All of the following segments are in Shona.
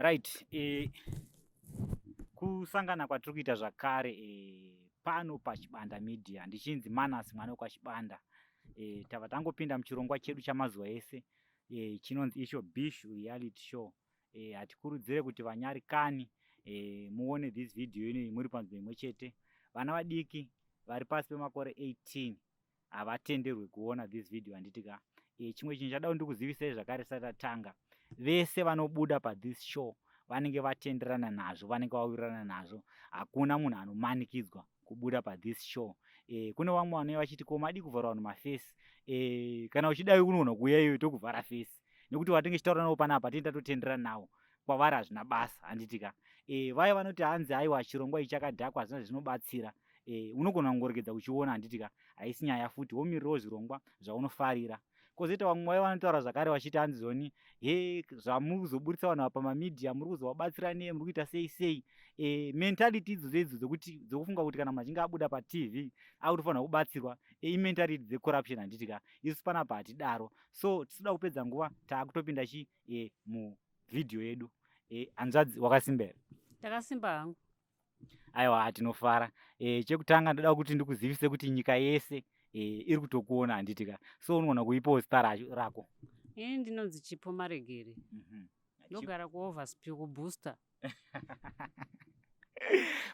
Right, kusangana kwatiri kuita zvakare pano paChibanda Media, ndichinzi Manas mwana wekwaChibanda. Tava tangopinda muchirongwa chedu chamazuva ese chinonzi icho Bishu Reality Show. Hatikurudzire kuti vanyarikani muone this video inoyi muri panzvimbo imwe chete. Vana vadiki vari pasi pemakore 18 havatenderwe kuona this video, handiti ka? Chimwe chinhu chada ndikuzivisai zvakare tisati tatanga, vese vanobuda pathis show vanenge vatenderana nazvo, vanenge vawirirana nazvo. Hakuna munhu anomanikidzwa kubuda pathis show. Kune vamwe vanouya vachiti, "Ko madii kuvhara vanhu mafesi?" Kana uchidai unoona kuuya iyoyo tokuvhara fesi, nekuti vatinge chitaura navo panapa tinenge tatotenderana navo, kwavari hazvina basa, handiti ka? Vaya vanoti hanzi, "Aiwa, chirongwa ichi chakadhakwa, hazvina zvinobatsira," unogona kungoregedza kuchiona, handiti ka? Haisi nyaya futi, womirirawo zvirongwa zvaunofarira. Kwozoita vamwe vaya vanotaura zvakare vachiti hanzi zoni, "He, zvamuzoburitsa vanhu ava pamamedia muri kuzovabatsira nei? Muri kuita sei sei?" Mentality idzodzo idzo dzekuti dzekufunga kuti kana munhu achinge abuda paTV akutofanira kubatsirwa, imentality dzecorruption, handiti ka? Isu panapa hatidaro. So tisida kupedza nguva, taakutopinda chi muvhidhiyo yedu. Hanzvadzi, wakasimba here? Ndakasimba hangu. Aiwa, tinofara. Chekutanga ndoda kuti ndikuzivise kuti nyika yese iri kutokuona, handiti ka? So unogona kuipawo zita rako. Ini ndinonzi Chipo Maregere. Ndogara kuOverspill, kuBooster.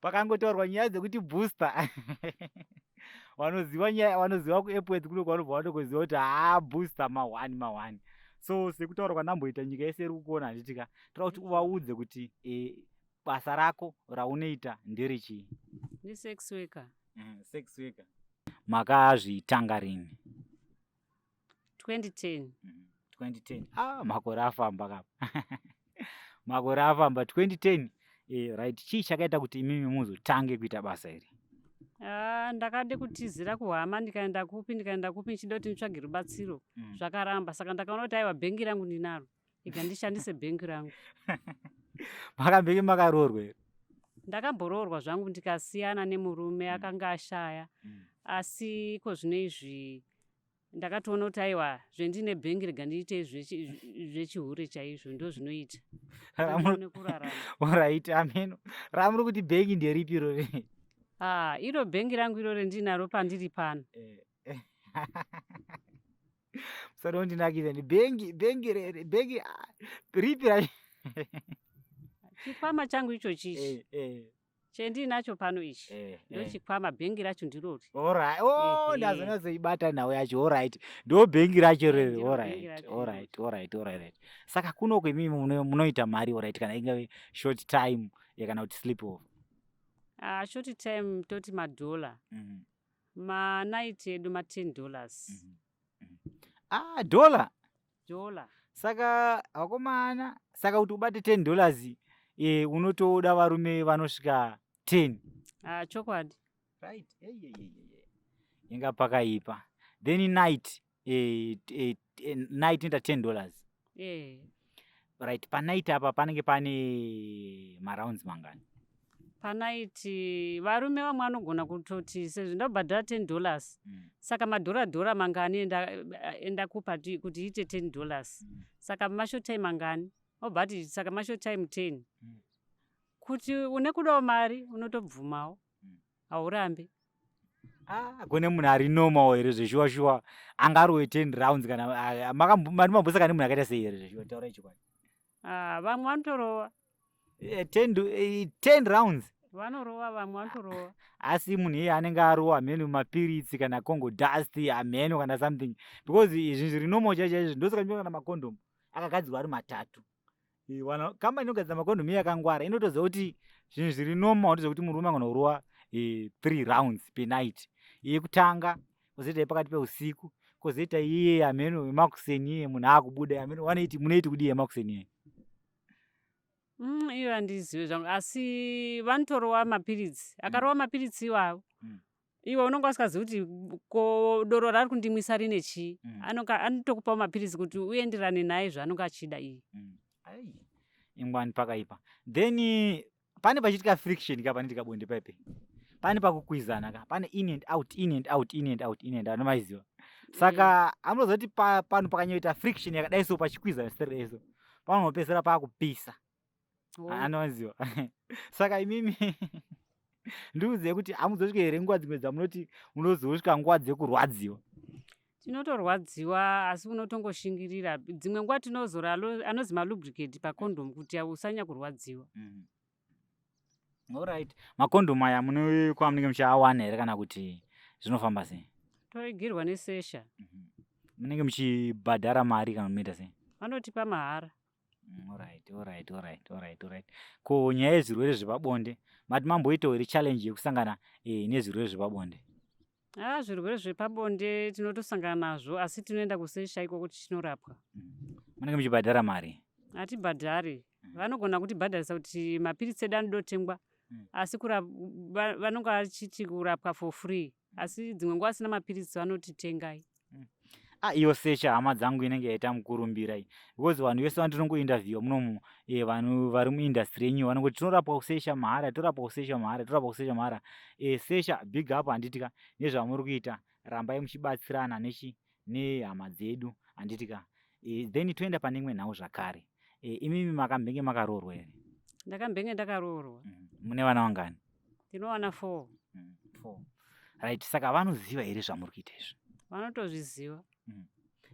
Pakangotaurwa nyaya dzekuti Booster, vanoziva nyaya, vanoziva kuEpworth kuno kwanobva vatokuziva kuti haa, Booster ma1 ma1. So sekutaura kwandamboita, nyika yese iri kukuona, handiti ka? Toda kuti uvaudze kuti basa rako raunoita nderechii? Ndisex worker. Sex worker. Makazvitanga rini? 2010. 2010. Ah, makore afamba kapa, makore afamba. 2010. Right, chii chakaita kuti imimi muzotange kuita basa iri? Ah, ndakade kutizira kuhama, ndikaenda kupi, ndikaenda kupi, ndichida kuti nditsvage rubatsiro. Zvakaramba, saka ndakaona kuti aiwa, bhengi rangu ndinaro, iga ndishandise bhengi rangu. Makambenge makaroorwa here? Ndakamboroorwa zvangu, ndikasiyana nemurume, akanga ashaya. Asi iko zvino izvi ndakatoona kuti aiwa, zvendine bhengi, rega ndiite zvechihure chaizvo, ndo zvinoita ndione kurarama. Alright, ameno ramuri kuti bhengi nderipi irori? Ah, iro bhengi rangu iro rendinaro pandiri pano. Musada kundinakidza, ndi bhengi, bhengi bhengi, ah, ripi racho? Chikwama changu icho chichi chendinacho pano ichi. Ndo chikwama, bhengi racho ndirori. Alright. Oh, Ehe. Ndazonazoibata nhau yacho. Alright, ndo bhengi racho reri. Ndiro bhengi racho. Alright. Saka kunoko imimi munoita mari, alright, kana ingave short time kana kuti sleep over? Ah, short time toti madhola, manight edu ma$10. Ah, dollar? Dollar. Saka vakomana, saka kuti ubate $10, unotoda varume vanosvika 10? Ah, chokwadi. Right. Hey, hey, hey, hey. Inga pakaipa. Then night, night inoita $10? Eh. Right, panight apa panenge pane marounds mangani? Panight varume vamwe anogona kutoti, sezvo ndabhadhara $10, saka madhora dhora mangani endakupa kuti iite $10? Saka mashort time mangani? Obva ati saka mashort time 10. Kuti une kudawo mari, unotobvumawo. Haurambi. Ah, kune munhu ari normal here zveshuwa shuwa angarowe 10 rounds? Kana ah, mari mambosaka nemunhu akaita sei here zveshuwa? Taurai chokwadi. Ah, vamwe vanotorova. 10 rounds? Vanorova, vamwe vanotorova. Asi munhu iye anenge arowa hameno mapiritsi kana Congo dust, hameno kana something, because zvinhu zviri normal chaizvo chaizvo, ndosaka ndinoona kana makondomu akagadzirwa ari matatu. Kambani inogadzira makondomu iye yakangwara, inotoziva kuti zvinhu zviri normal ndezvekuti murume angona kurova 3 rounds penight, yekutanga, kozoita yepakati peusiku, kozoita iye hameno yemakuseni, iye munhu akubuda hameno vanoiti munoiti kudii yemakuseni iye? Iyo handizive zvangu, asi vanotorova mapiritsi, akarova mapiritsi iwavo, iwe unonga usikazivi kuti ko doro rari kundimwisa rine chii. Anotokupawo mapiritsi kuti uenderane naye zvaanonga achida iye. Ai, ingwani, pakaipa. Then pane pachiitika friction ka, panoitika bonde paipe, pane pakukwizana ka, pane in and out, in and out, in and out, in and out, nomaiziva. Saka amunoziva kuti pano pakanyoita friction yakadai so, pachikwizana sitari so, panopedzisira paakupisa. Anoziva. Saka imimi ndiudzei kuti hamuzosvika here nguva dzimwe dzamunoti munozosvika nguva dzekurwadziwa? Tinotorwadziwa, asi unotongoshingirira. Dzimwe nguva tinozora anozi malubricate pacondom kuti usanya kurwadziwa. Alright, makondomu aya mune kwamunenge muchiawana here kana kuti zvinofamba sei? Toigirwa nesesha. Munenge muchibhadhara mari kana munoita sei? Vanotipa mahara. Alright, alright, alright, alright, alright. Ko nyaya yezvirwere zvepabonde, mati mamboitawo here challenge yekusangana nezvirwere zvepabonde? Ah, zvirwere zvepabonde tinotosangana nazvo, asi tinoenda kusesha ikoko tichinorapwa. Munenge muchibhadhara mari? Hatibhadhari. Vanogona kutibhadharisa kuti mapiritsi edu anodotengwa, asi vanonga vachiti kurapwa for free, asi dzimwe nguva asina mapiritsi vanoti tengai. Ah, iyo secha, hama dzangu, inenge yaita mukurumbira iyi, because vanhu vese vandinongointerviewa munomu, vanhu vari muindustry yenyu vanongoti tinorapwa kusesha mahara, torapwa kusesha mahara, torapwa kusesha mahara. Sesha, big up, handitika, nezvamuri kuita. Rambai muchibatsirana nechi nehama dzedu, handitika. Then toenda pane imwe nhau zvakare. Imimi makambenge makaroorwa here? Ndakambenge ndakaroorwa. Mune vana vangani? Ndinowana four. Four, right. Saka vanoziva here zvamuri kuita izvi? Vanotozviziva.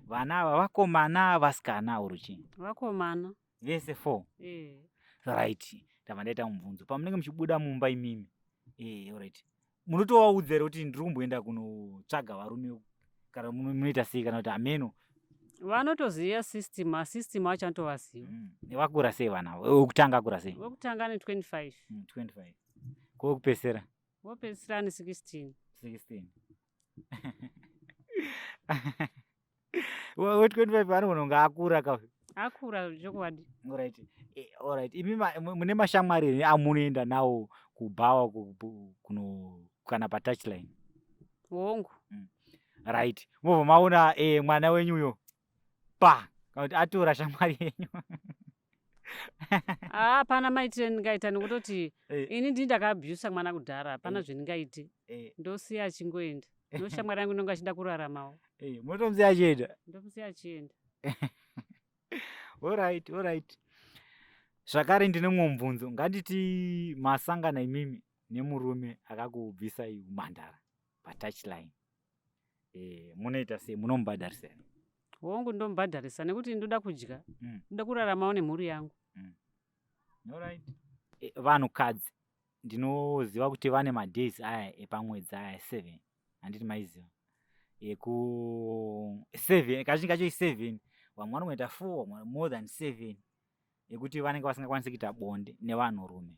Vana ava vakomana, vasikana uri chii? Vakomana. Vese four? E. Right, ndabva ndaita mubvunzo. Pamunenge muchibuda mumba imimi, alright, munotovaudza here kuti ndiri kumboenda kunotsvaga varume, kana munoita sei, kana kuti hameno? Vanotoziva system, masystem acho anotovaziva. Vakura sei vana ava? Wekutanga akura sei? Wekutanga ane 25. 25. Kwekupedzisira? Wopedzisira ane 16. 16. We25 anogona kunge akura ka. Akura chokwadi. Alright. Alright, imi mune mashamwari here amunoenda nawo kubhawa kuno kana patouchline? Hongu. Right, mobva maona mwana wenyu uyo pa kana kuti atora shamwari yenyu? Haa, hapana maitire ndingaita, nekutoti ini ndii ndakaabhusa mwana kudhara. Hapana zvendingaite. Ndosiya achingoenda noshamwari yangu inonge achida kuraramawo. Munotomusiya achienda? Ndomusiya achienda. Alright, zvakare ndine mumwe mubvunzo. Nganditi masangana imimi nemurume akakubvisai umhandara patouchline, munoita sei? Munomubhadharisa here? Hongu, ndomubhadharisa nekuti ndoda kudya. Ndoda kuraramawo nemhuri yangu. Alright. Vanhukadzi ndinoziva kuti vane madays aya epamwedzi aya 7, handiti maiziva? Eku 7, kazhinji kacho i7, vamwe vanongoita 4, vamwe more than 7, ekuti vanenge vasingakwanisi kuita bonde nevanhurume.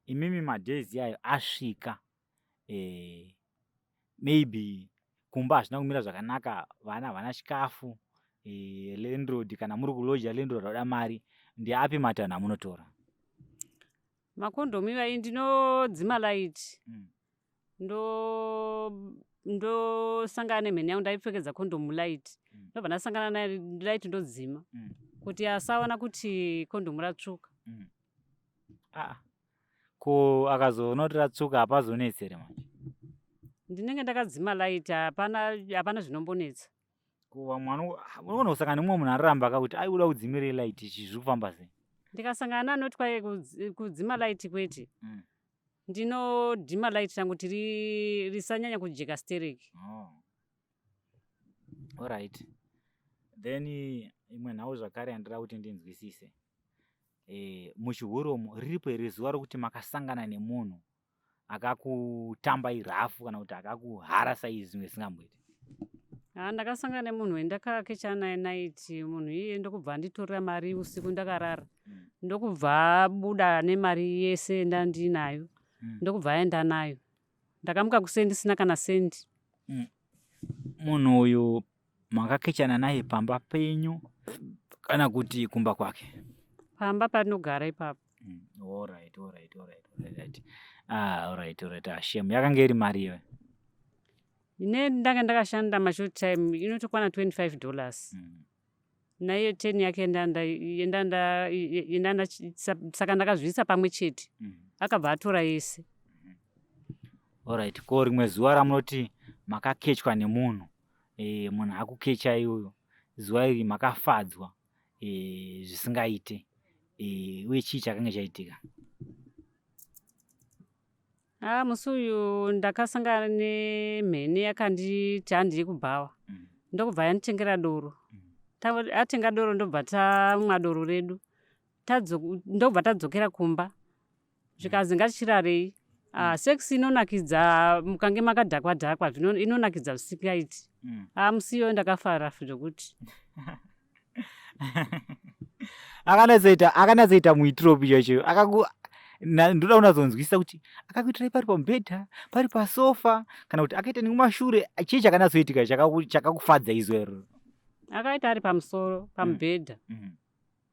Imimi madays yayo asvika, maybe kumba hazvina kumira zvakanaka, vana havana chikafu, landlord, kana muri kuloja, landlord vada mari, ndeapi matanho amunotora? Makondomu ivai, ndinodzima light. Ndosangana nemheni yangu, ndaipfekedza kondomu light. Ndobva ndasangana naye, light ndodzima kuti asaona kuti kondomu ratsvuka. Ah. Ko akazoona kuti ratsvuka, hapazonetsi here manje? Ndinenge ndakadzima light, hapana, hapana zvinombonetsa. Ko vamwe unogona kusangana nemumwe munhu anoramba akakuti ai uda kudzimirei light, ichi zviri kufamba sei? Ndikasangana naanoti kwai kudzima light kwete, ndinodhima light rangu kuti risanyanya kujeka stereki. Oh. Alright. Then imwe nhau zvakare yandira kuti ndinzwisise. Muchihuromo riripo here zuva rokuti makasangana nemunhu akakutambai rafu kana kuti akakuharasai zvimwe zvisingamboiti? Ha, ndakasangana nemunhu wendakakecha naye night. Munhu iye ndokubva anditorera mari usiku ndakarara. Ndokubva abuda nemari yese ndandinayo. Ndokubva aenda nayo. Ndakamuka kuseni ndisina kana sendi. Munhu uyu makakechana naye pamba penyu kana kuti kumba kwake? Pamba patinogara ipapo. Alright. Ah, alright. Ah, shame. Yakanga iri mari iyoyo? Ine ndanga ndakashanda mashort time, inotokwana $25. Naiyo 10 yake yendanda, saka ndakazviisa pamwe chete. Akabva atora yese. Alright. Ko rimwe zuva ramunoti makakechwa nemunhu, munhu akukecha iyoyo, zuva iri makafadzwa zvisingaite? Uye chii chakange chaitika? Ah, musi uyu ndakasangana nemhene yakanditi handii kubhawa. Ndokubva yanditengera doro. Atenga doro ndobva tamwa doro redu. Ndobva tadzokera kumba. Zvikanzi ngatichirarei. Ah, sex inonakidza mukange makadhakwa dhakwa zvino inonakidza zvisingaiti. Ah, musi iyoyo ndakafara zvokuti. Akanatsoita muitiro upi chaicho? Akaku ndoda kunatsonzwisisa kuti akakuitirai pari pamubhedha, pari pasofa, kana kuti akaita nekumashure. Chii chakanatsoitika chakakufadza izuva iroro? Akaita ari pamusoro pamubhedha.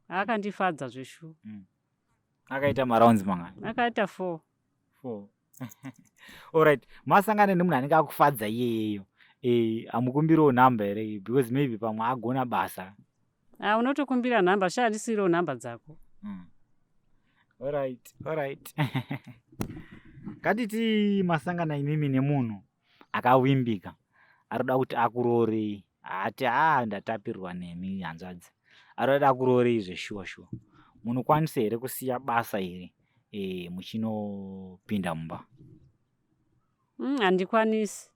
Akandifadza zveshuwa. Akaita marounds mangani? Akaita 4. 4. Alright, masangana nemunhu anenge akufadza iyeyeyo. Hamukumbiriwo nhamba here? Because maybe pamwe agona basa. Ah, unotokumbira nhamba, sha handisirewo nhamba dzako. Alright, alright. Ngatiti masangana imimi nemunhu akavimbika arikuda kuti akuroorei, ati haa ndatapirwa nemi hanzvadzi, arikuda akuroorei zveshuwa shuwa. Munokwanisa here kusiya basa iri muchinopinda mumba? Handikwanisi.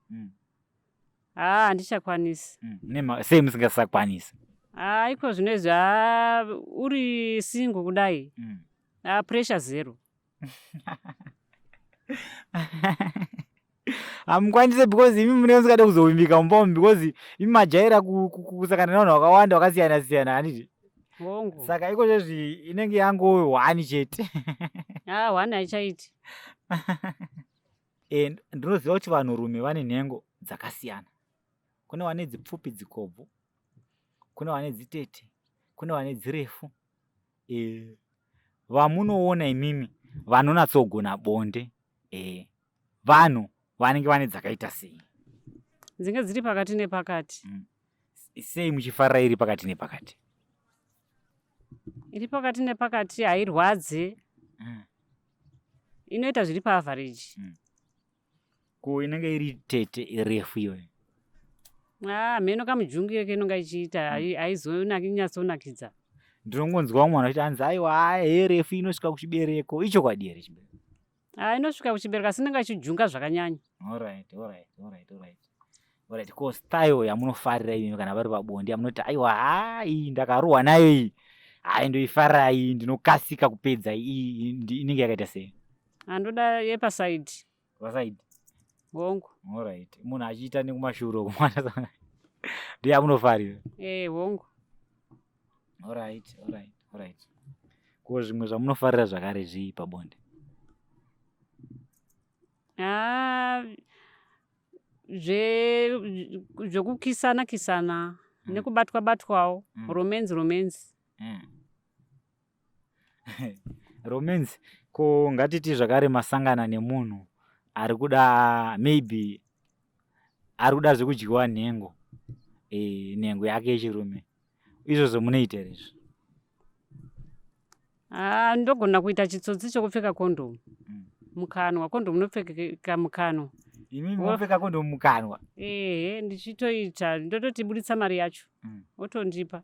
Haa, handichakwanisi. Sei musingasakwanisi? Haa, iko zvino izvi, haa, uri single kudai. Haa, pressure zero. Hamukwanise because imi munenge musingade kuzovimbika mumba umu, because imi majaira kusangana nevanhu vakawanda vakasiyana siyana, handiti? Hongu. Saka iko zvezvi inenge yangowe one chete. Haa, one haichaiti. Ndinoziva kuti vanhurume vane nhengo dzakasiyana. Kune vane dzipfupi dzikobvu, kune vane dzitete, kune vane dzirefu. Vamunoona imimi vanonatsogona bonde, vanhu vanenge vane dzakaita sei? Dzinge dziri pakati nepakati. Sei muchifarira iri pakati nepakati? Iri pakati nepakati hairwadze. Inoita zviri paaverage. Ko inenge iri tete refu iyoyo? Ah, mheno kamujungire kenonga ichiita haizonyatsonakidza. Ndinongonzwa vamwe vanhu vachiti hanzi aiwa herefu inosvika kuchibereko. Ichokwadi here chibereko? Ah, inosvika kuchibereko asi inenge ichijunga zvakanyanya. Alright, alright, alright, alright. Alright, ko style yamunofarira imi kana vari pabonde yamunoti aiwa haa iyi ndakarohwa nayo iyi, hai ndoifarira iyi, ndinokasika kupedza iyi, inenge yakaita sei? Andoda yepasaidi. Pasaidi? Hongu. Alright, munhu achiita nekumashure uko mwana ndiye amunofarira? Hongu. Alright, alright, alright. Ko zvimwe zvamunofarira zvakare zvii pabonde? Ah, zvekukisana kisana nekubatwa batwawo. Romance, romance. Romance. Ko ngatiti zvakare masangana nemunhu ari kuda, maybe ari kuda zvekudyiwa nhengo, nhengo yake yechirume, izvozvo munoita here izvo? Ah, ndogona kuita chitsotsi chokupfeka kondomu mukanwa. Kondomu unopfeka mukanwa. Imi munopfeka kondomu mukanwa? Ehe, ndichitoita ndototi buditsa mari yacho, otondipa.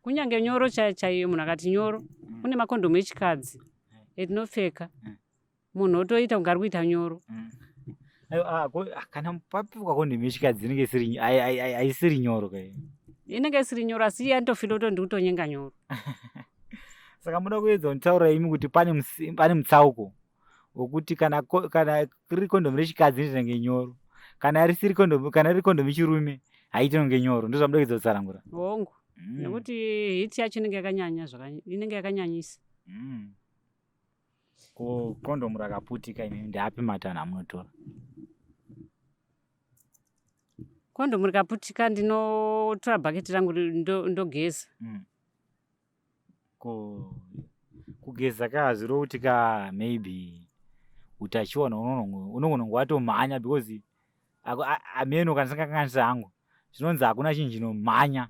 Kunyange nyoro chaiyo chaiyo, munhu akati nyoro, kune makondomu echikadzi etinopfeka, munhu otoita kunge ari kuita nyoro. Aiwa, kana papfekwa kondomu yechikadzi inenge isiri haisiri nyoro kai? Inenge isiri nyoro, asi iye anotofila kuti ndiri kutonyenga nyoro. Saka muda kuedza kunditaurira imi kuti pane mutsauko wekuti kana riri kondomu rechikadzi rinenge nyoro, kana risiri kondomu, kana riri kondomu yechirume haiti inonge nyoro, ndozvamuda kuedza kutsanangura? Hongu. Nekuti heat yacho inenge yakanyanya, inenge yakanyanyisa. Ko kondomu rakaputika imi ndeapi matanho amunotora? Kondomu rikaputika ndinotora bhaketi rangu ndogeza. Ko kugeza ka hazvirevi kuti ka maybe utachiona unogona kunge watomhanya, because ameno kana ndisingakanganisi hangu zvinonzi hakuna chinhu chinomhanya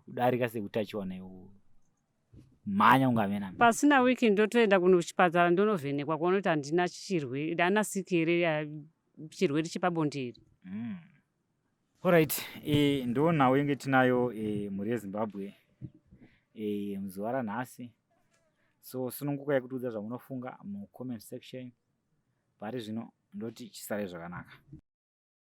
kudarika seutachiona iwowo, mhanya kunge amena. Pasina wiki ndotoenda kuchipatara ndonovhenekwa kuona kuti handina chirwere, handina siki here, chirwere chepabonde here. Alright, ndo nhau yenge tinayo, mhuri yeZimbabwe, muzuva ranhasi. So sunungukai kutiudza zvamunofunga mucomment section. Pari zvino ndoti chisarai zvakanaka.